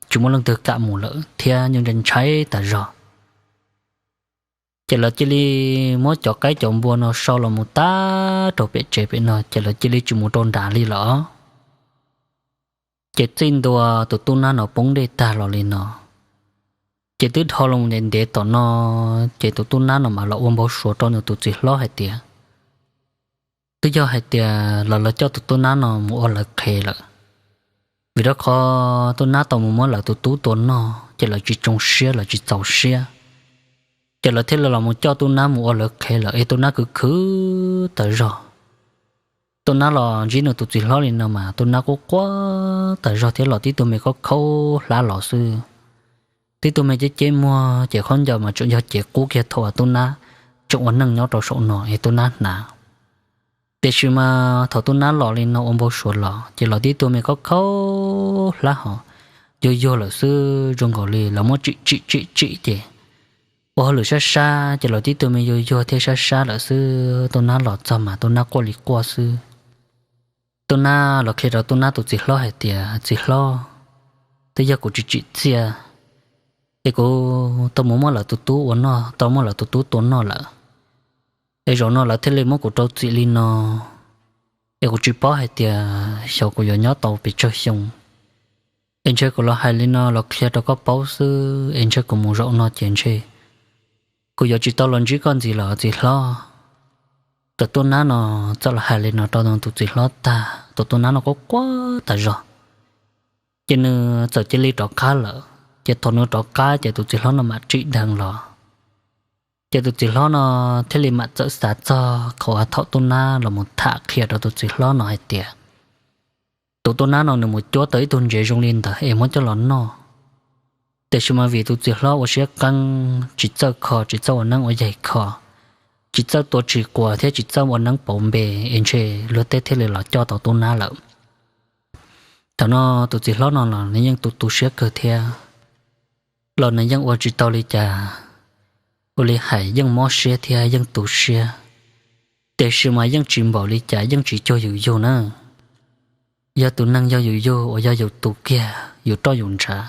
tsis muaj leej twg kam mus lawm thiab nyob ntshai ntshai tas zog. Ces lawv cia li muab cov qaib cov npua no sau los mus tag rau pem tsev pem no ces lawv cia li tsis mus rau nrad li lawm. Ces txij ntua tus tub nab no poob dej tag los li no, ces twb dhau los ntev ntev tom no, ces tus tub nab no mas los ua npau suav rau nws tus txiv hlob hais tias twb yog hais tias los lawv coj tus tub nab no mus ua lawv qhev lawm. Vim rau qhov tub nab tau mus muab lawv tus tub tua noj ces lawv tsis tsoo siab lawv tsis txaus siab, ces lawv thiaj li los mus coj tub nab mus ua lawv qhev lawm es tub nab khwv khwv tas zog. Tub nab los ntsib nws tus txiv hlob li no mas tub nab quaj quaj tas zog thiab los tib tug me khaub khaub hlab los xwb. Tib tug me ceb ceb muag ces khaub ncaws mas tseem yog cev qub kiag thaum tub nab tseem ua neej nyob rau saum no es tub nab hnav. Tiam sis mas thaum tub nab los li no ua npau suav los ces los tib tug me khaub khaub hlab hos yuag yuag lawm xwb, zoo nkaus li lawv muab tsim tsim tsim tsim ces ua hauj lwm sab sab ces los tib tug me yuag yuag thiab sab sab lawm xwb. Tub nab los txog mas tub nab quaj li quaj xwb. Tub nab los qhia rau tub nab tus txiv hlob hais tias, Txiv hlob, twb yog kuv tsis tsim txiaj es kuv tau mus muab lawv tus tub ua noj, tau muab lawv tus tub tua noj lawm, es zaum no lawv thiaj li muab kuv rau txim li no. Es kuv tsis paub hais tias xyov kuv yuav nyob tau pes tsawg xyoo. Es ntshe kuv los hais li no los qhia rau koj paub xwb, es ntshe kuv mus zaum no ces ntshe kuv yuav tsis tau los ntsib koj ntxiv lawm txiv hlob. Tus tub nab no txawm los hais li no rau tus txiv hlob tag, tus tub nab no quaj quaj tas zog. Ces nws txawm cia li rov qab lawm. Ces thaum nws rov qab ces tus txiv hlob no mam tsim dheev los. Ces tus txiv hlob no thiaj li mam txawm xav txog qhov uas thaum tub nab los mus tham qhia rau tus txiv hlob no hais tias, tus tub nab no nws mus cuab tau ib tug ntses zoo li ntawd es muab coj los noj. Tiam sis mas vim tus txiv hlob ua siab qeeb, tsis txawj kho, tsis txawj ua neeb ua yaig kho, tsis txawj tua tsis quas thiab tsis txawj ua neeb pauv npe, es ntshe luag tej thiaj li los coj tau tub nab lawm. Thaum no tus txiv hlob no los nws yeej tu tu siab kawg thiab, los nws yeej ua tsis tau li cas. Ua li hais yeej mob siab thiab yeej tu siab, tiam sis mas yeej tsis npaum li cas, yeej tsis cuag yus yug na. Yog tus neeg yog yus yug uas yog yus tus kiag yus roj yus ntshav,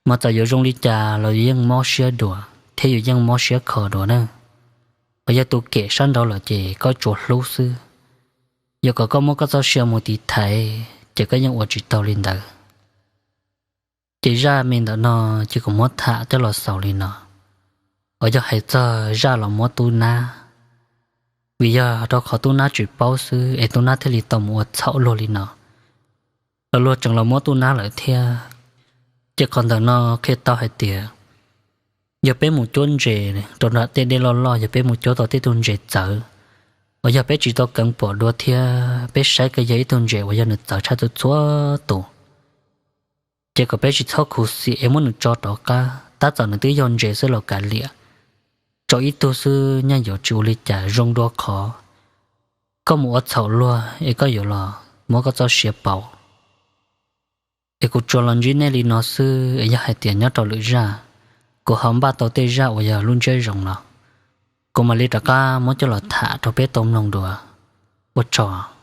mas txawm yuav zoo li cas los yus yeej mob siab dua, thiab yus yeej mob siab kho dua na. Uas yog tus kem sab nraud lawm ces koj tsuas hlub xwb. Yog kom koj muab koj txoj sia mus tiv thaiv ces koj yeej ua tsis tau li ntawd. Ces zaj me ntawm no ces kuv muab tham coj los xaus li no. Uas yog hais txog zaj los muab tub nab, vim yog rau qhov tub nab tsis paub xwb es tub nab thiaj li tau mus ua txhaum luag li no. Los luag tseem los muab tub nab lawm thiab. Ces qhov ntawm no qhia tau hais tias, yog peb mus cuab ntses rau nram tej dej loj loj, yog peb mus cuab tau tej tug ntses txawv uas yog peb tsis tau keev pom dua thiab peb saib koj yog ib tug ntses uas yog nws txawv tshaj txhua txhua tus, ces kom peb tsis txhob khuv xim es muab nws tso rov qab. Tab txawm nws twb yog ntses xwb los kav liam, tso ib tug xwb nyaj yuav tsis ua li cas, zoo dua qhov koj mus ua txhaum luag es koj yuav los muab koj txoj sia pauv. Es kuv tsuas los ntsib nej li no xwb, es yog hais tias nyob rau lwm zaj, kuv ho npaj tau tej zaj uas yog lub ntsiab zoo no, kuv mam li rov qab muab coj los tham rau peb tau mloog dua. Ua tsaug.